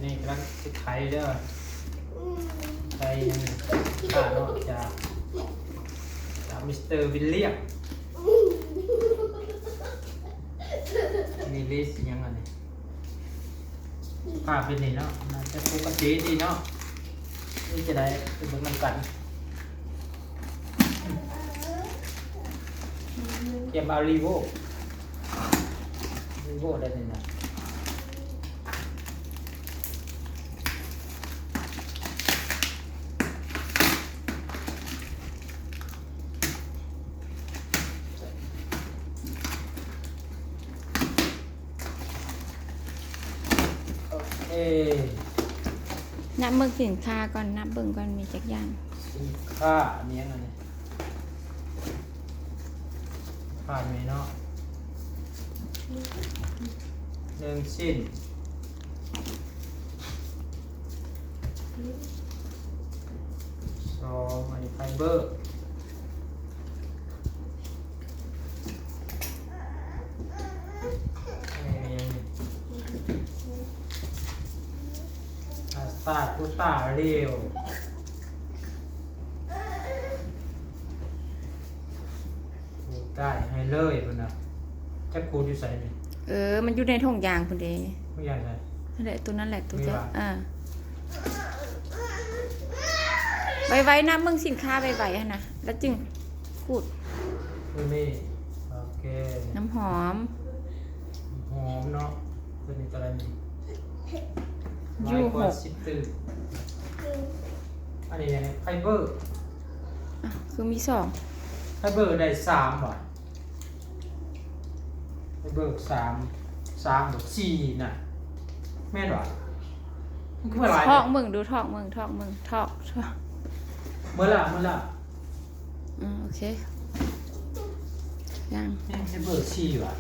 ນີ້ກຳລັງຊິໄຂເດີ ໄຂຫຍັງນີ້ ຂ້າເນາະ ຈາກ ຈາກມິສເຕີວິນລຽມ. ນີ້ລິສຫຍັງອັນນີ້ ພາບເປັນນີ້ເນາະ ໜ້າຈະປົກກະຕິດີເນາະ. ນີ້ຈະໄດ້ໄປເບິ່ງນຳກັນ ກຽມເອົາລີໂວ ລີໂວໄດ້ນີ້ນະ. ໂອເຄ ນັບເບິ່ງສິນຄ້າກ່ອນ ນັບເບິ່ງກ່ອນມີຈັກຢ່າງ. ສິນຄ້າມີຫຍັງອັນນີ້ ຂາຍແມ່ເນາະ ໜຶ່ງຊິ້ນ ສອງ ອັນນີ້ໄຟເບີ ອັນນີ້ຫຍັງນີ້ ພາສຕາ ກູຕາ ເລວ ຂູດໄດ້ໃຫ້ເລີຍພຸ້ນນະ. ຈັກຂູດຢູ່ໃສນີ້? ເອີ ມັນຢູ່ໃນຖົງຢາງພຸ້ນເດ. ຖົງຢາງໃສ? ນັ້ນແຫຼະ ໂຕນັ້ນແຫຼະ ໂຕເຈົ້າ ນີ້ຫວາ? ອ່າ ໄວໆ ນຳເບິ່ງສິນຄ້າໄວໆຫັ້ນນະ ແລ້ວຈຶ່ງຂູດ. ໂຕນີ້ ໂອເຄ ນ້ຳຫອມ ຫອມເນາະ. ໂຕນີ້ເທົ່າໃດນີ້? ຢູ່ ຮ້ອຍກວ່າສິບຕື້. ອັນນີ້ໄຟເບີ ອ່ະ ຄືມີສອງ ໄຟເບີໄດ້ສາມຫວາ? ໄຟເບີສາມ ສາມບໍ່ ສີ່ນະ ແມ່ນຫວາ? ມັນຄືວ່າຫຼາຍ ຖອກເບິ່ງດູ ຖອກເບິ່ງ ຖອກເບິ່ງ ຖອກ ຖອກ ເໝິດລະ ເໝິດລະ. ອືມ ໂອເຄ ຍັງ ແມ່ນໄຟເບີສີ່ຫວາ?